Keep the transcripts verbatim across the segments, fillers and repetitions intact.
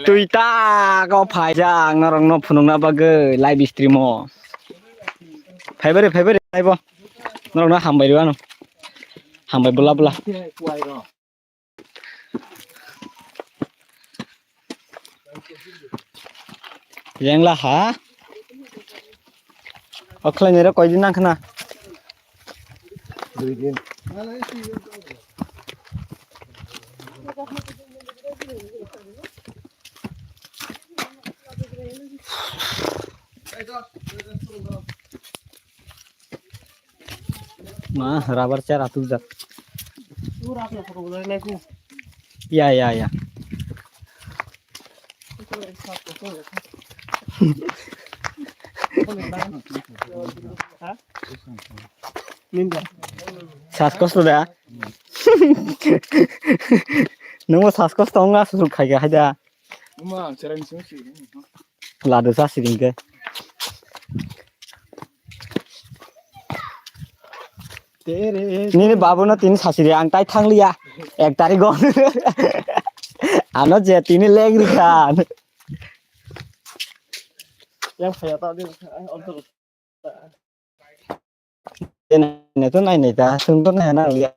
Twi ta go phaijak norok no phunukna bagwi live stream o. Phaibai re, phaibai re, phaibo. Norok no hambai rw ano. Hambai bwla bwla. Jengla ha? Okhlai nere koi din nang khna? Dui din. Ma, rubber chair atuk jak. Ya, ya, ya. Sas kosto da. Nungbo sas kosto wngkha, susuk khai kha hai da. Ladu sa siring ke. Nini babu no tini sasiri ang tai thangliya. Ek tarik o. Ano je tini leng rikhan. Yang saya tak dia. Nai to nai nai ta, sung to nai na liya.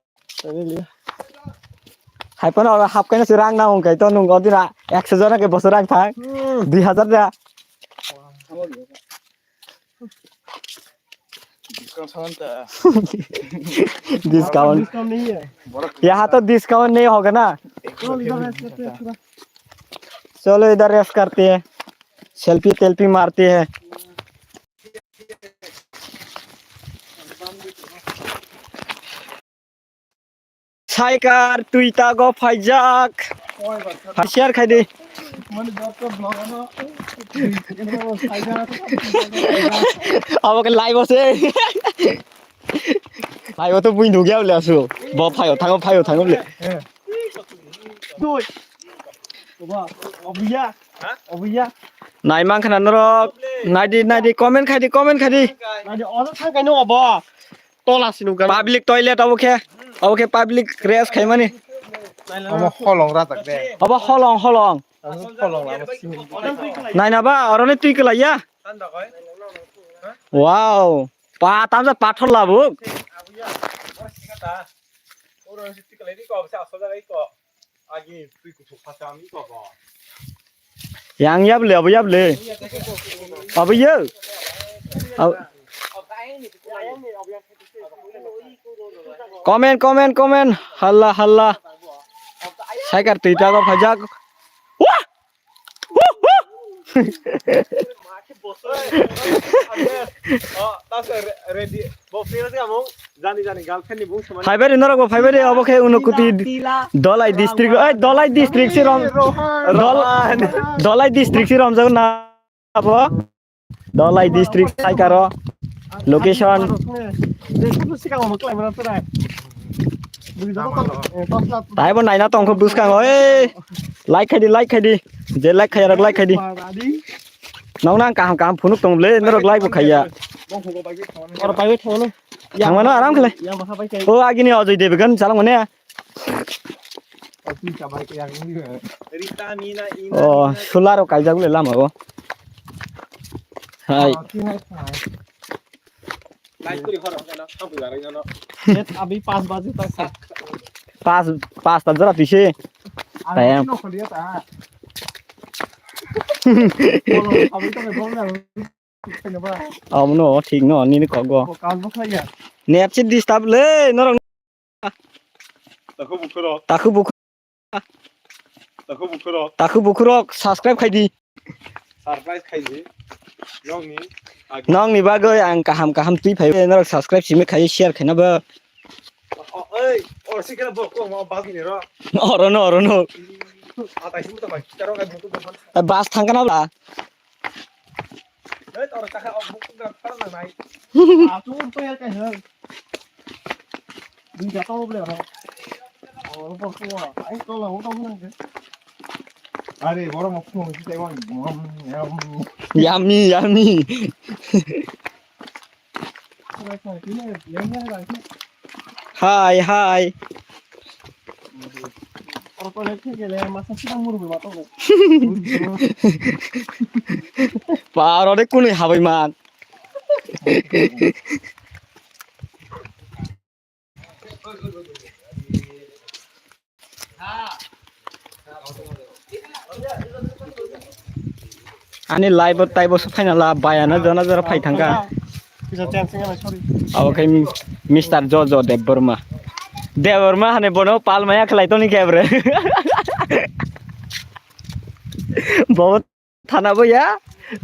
Hai pano oro hap kaino se rang na ong kai to nung odira ekso jona ke boso rang thang. Hmm. Dui hazar da. Discount saman ta. Discount. Discount nahi hai. Yaha to discount nahi hoga na. Chalo idhar rest karte hai. Selfie telfie marte hai. Saikar twi tago phaijak. Share khai di. Abo ke live ase. Live to bui nugya le asu. Bo phayo thango phayo thango le. Nai mang khana norok. Nai di nai di comment khai di comment khai di. Nai di ono thang kaino abo. Tola sinu gan. Public toilet abo khe. Abo khe public rest khaimani. Abo holong rajak de. Abo holong holong. Abo holong lama sini. Naina ba oroni twi kwlaiya. Wow. Pa tamsa pathor labuk. Yang yable abo yable. Abo yo. Abo- Comment comment comment. Halla halla. Saikar twi tago phaijak. Wah! Wah! Wah! Phaibai norok bo phaibai obo khe Unokuti Dolai district oi Dolai district si rom Dol- Dolai district si romjak na abo. Dolai district saikaro location. Taibo naina tongkho bwskango ei. Like khaidi like khaidi. Je like khaiya rok like khaidi. Nong nang kaham kaham phunuk tong le norok like bo khaiya. Thangmano aram khle. O agini Ajay Devgan chalangmani. Oh, solar o kaijak le lama o. Hai. Light kuri horo kena, thampui barai nono. Net abhi paanch baje tak sa. Pas pas ta jara tise. Time. Abhi to me bol na. Abno thik no nini kogo. Ko kaam bo khlaiya. Net se disturb le norok. Takhu bukhurok. Takhu bukhurok. Takhu bukhurok. Takhu bukhurok subscribe khaidi. Surprise khaidi. Nongni. Nongni bagwi ang kaham kaham twi phai norok subscribe simi khai share khaina bo. Oi, or sikra bo ko ma bagni ro. Oro no oro no. Atai simi to bai. Taro kai buku. Bus thangkana bla. Hei, oro takha o buk ga tar na nai. Atur to ya kai hei. Dui jata o ble oro. Oro por ko ai to la o to nang ke. Are, boro mo phone si te wan. Yummy, yummy. Hi, hi. Paro de kuni habai man. Ani live o taibo se phaina la, bayana jona jora phai thangkha. Kisa chance ngai, sorry. Abo khe Mister Jojo Debbarma. Debbarma hane bono pal maya khlai toni khe bre. Bo thana bo ya,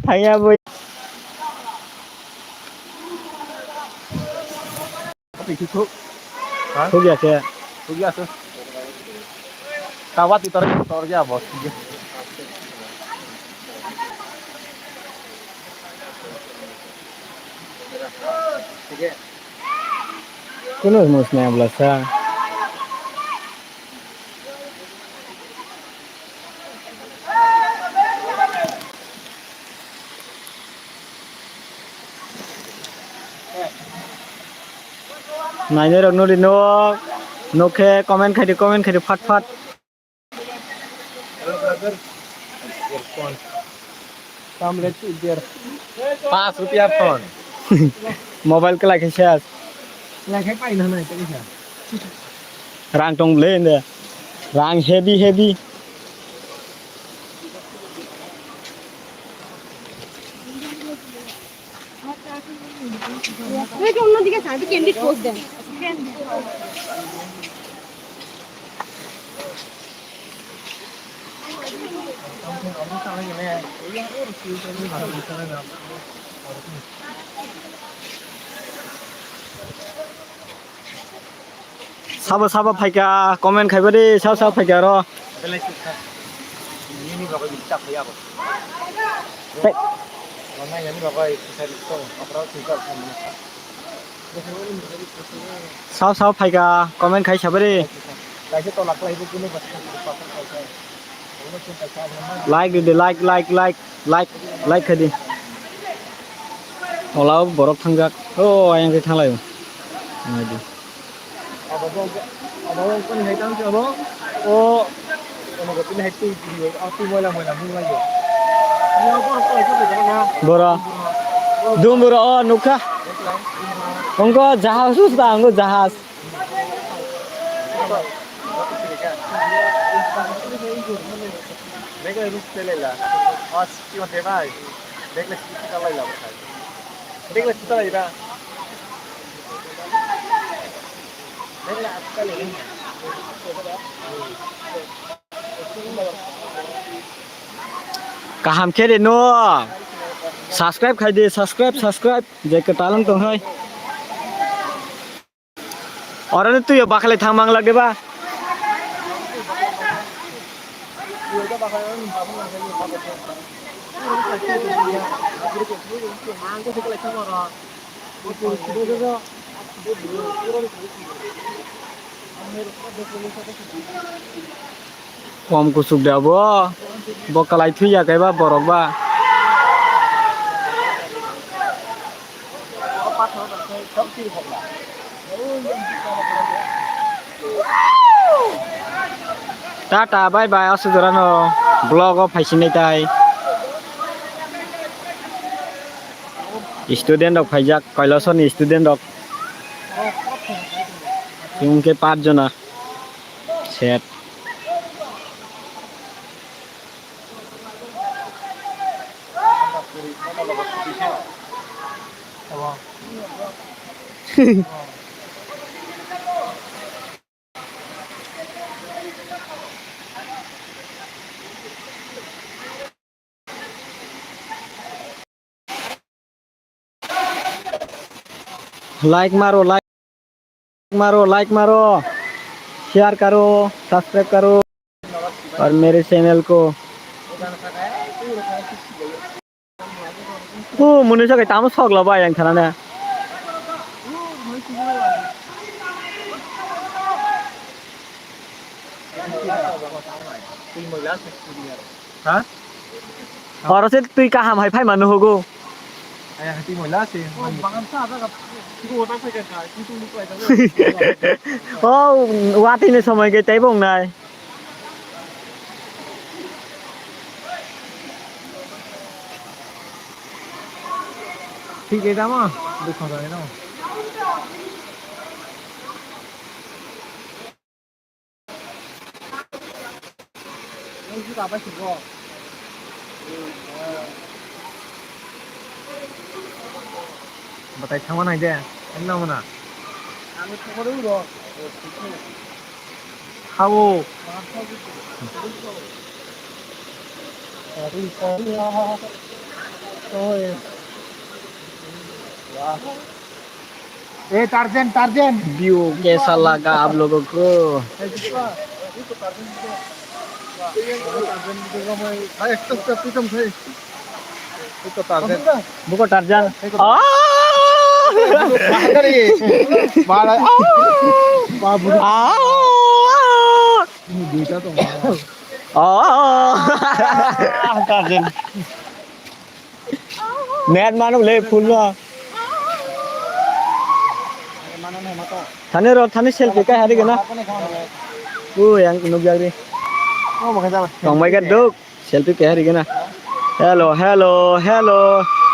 thangya bo. Thuk ya khe. Thuk ya khe. Kawa ti tor tor ya bo. Kuno mus na blasa. Nainai rok nuri no, nokhe comment khaidi, comment khaidi, phat phat. Tam le tu der. Pas rupiah phone. Mobile kwlai khe ses. Kwlai khe paina nai ta kisa. Rang tong le inde. Rang heavy heavy. তুই একটু অন্যদিকে যা, একটু candid pose then. Sabo sabo phaikha, comment khaiba de, sabo sabo phaikha ro. Belai sukha. Nini bagwi bini chak phai abo. Tei. Nang nang yani bagwi kisari to, apra sukha sukha mani. Sabo sabo phaikha, comment khai sabo de. Kaisa tola khlai bo kuno bwsa. Like ridi, like, like, like, like, like khaidi. Ola borok thangjak. O ayang khe thanglai. Naidi. Bora. Dum bora, o nukha. Ongko jahaj us da, ongko jahaj. Bag lai ruk tele la. Os, kio te bai. Bag lai sita lai la. Bag lai sita lai ba. Bag lai atta lai. Kaham khe de no. Subscribe khai de, subscribe, subscribe. Je kwtal wng tong hai. Oro no twi o bakhalai thang mang lak de ba. Kom kuchuk de abo. Bo kwlai thwi ya kaiba borok ba. Tata, bye bye, aswk jorano vlog o phaisinai tai. Student rok phaijak, Kailasor ni student rok. Chwng khe paanch jona. Set. Like maro, like maro, like maro, share karo, subscribe karo, aur mere channel ko. O muni sakai tamo sok lo bai ang thana ne. Ha? Oro se twi kaham hai phai mano hogo. Aya hati moila se. O, watwi ni somoi khe teibo wngnai. Thik khe tamo, bwsong khe tamo. Batai thangma nai de, ang nang mana. Hao. A torsion, torsion. View कैसा लगा आप लोगों को? Buko Tarzan. Ah! Ah! Ah! Tarzan. Net manu le full no. Thani ro, thani selfie kai hari gana. U yang nuk jagri. Tongbai ga duk. Selfie kai hari gana. Hello, hello, hello,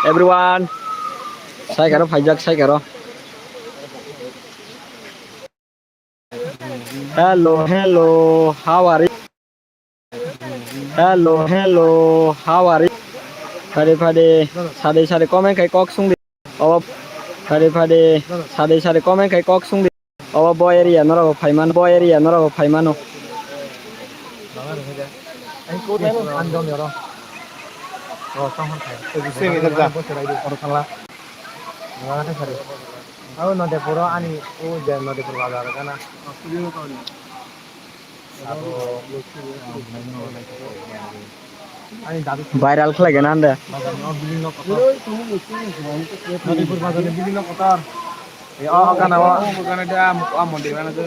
everyone. Sai karo, phaijak sai karo. Hello, hello, how are you? Hello, hello, how are you? Phade phade, sade sade comment khai kok sung di. Obo phade phade, sade sade comment khai kok sung di. Obo bo area norok phaimano, bo area norok phaimano. Ang nodepuro ani o je nodepuro bazar gana. Viral khlai gana hande. Nodepur bazar ni bibhinno kotor. O gana o gana de a mondir gana de.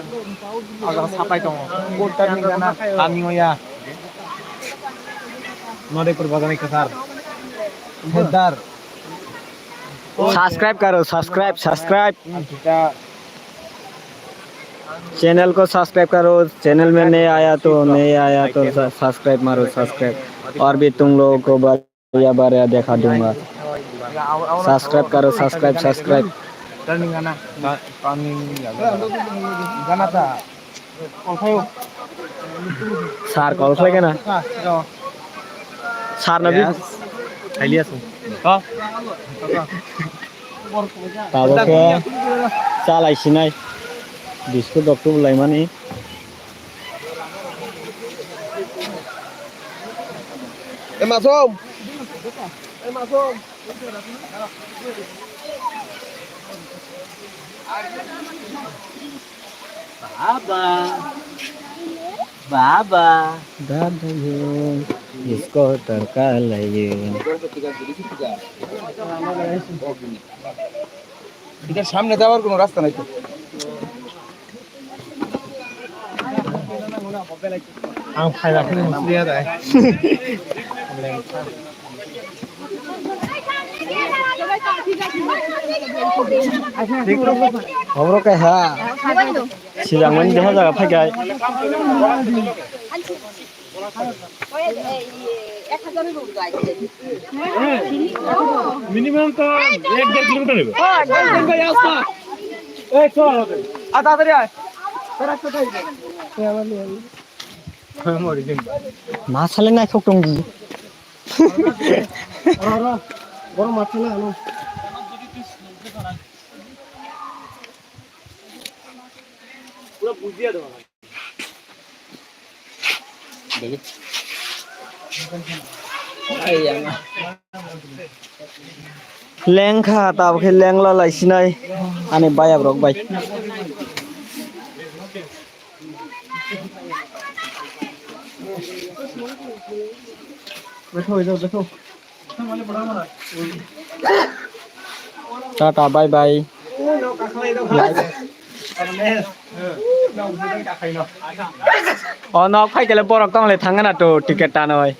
O jaga sapai tongo. Kotor ni gana kami oya. Nodepur bazar ni kwthar. Serdar. Subscribe karo, subscribe, subscribe. Channel ko subscribe karo, channel mein naye aaya to, naye aaya to sa-, subscribe maro, subscribe. Aur bhi tum logo ko बढ़िया बढ़िया दिखा दूंगा। Subscribe karo, subscribe, subscribe. Sir, call khlai kena. Sir na bi. Yes. Elias. Ha? Tabuk khe chalai sinai. Biskut rok tubulaimani. Ema som. Ema som. Baba. Baba. Dada yo, isko tarka layo. এটা সামনে যাওয়ার কোনো রাস্তা নাই তো। Ang phaila khe musliya dai. Oborok kaiha. Sijangmani deha jaga phaikai. Minimum তো এক দেড় কিলোমিটার হবে। এই চল। আ, তাড়াতাড়ি আয়। Ma sale nai thok tong di. Oro, oro. Boro ma sale ano. Lengkha, tabuk khe lengla lai sinai ani bayabrok bai. Tata, bye bye. O nok phaikele borok tong le thangna to ticket tanoi.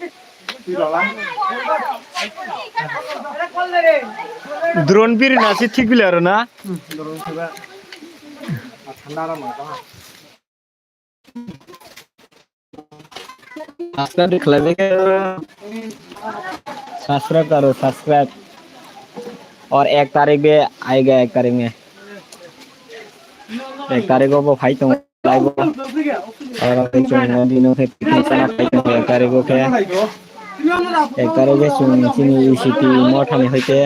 Drone biri na si thik bile aro na. Subscribe khlai bai khe. Subscribe karo, subscribe. Or ek tarik be aiga ek tarik me. Ek tarik o bo phai tong live o. Oro khe chwng o dino khe picnic chana phai tongo ek tarik o khe. Ek tarik o khe chwng chini E C T mothani hoite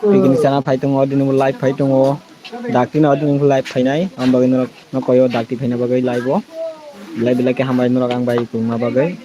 picnic chana phai tongo, o dino live phai tongo. Dakti no o dino live phainai, ang bagwi norok no koyo dakti phaina bagwi live o. Belai belai khe hambai norok ang bai tongma bagwi.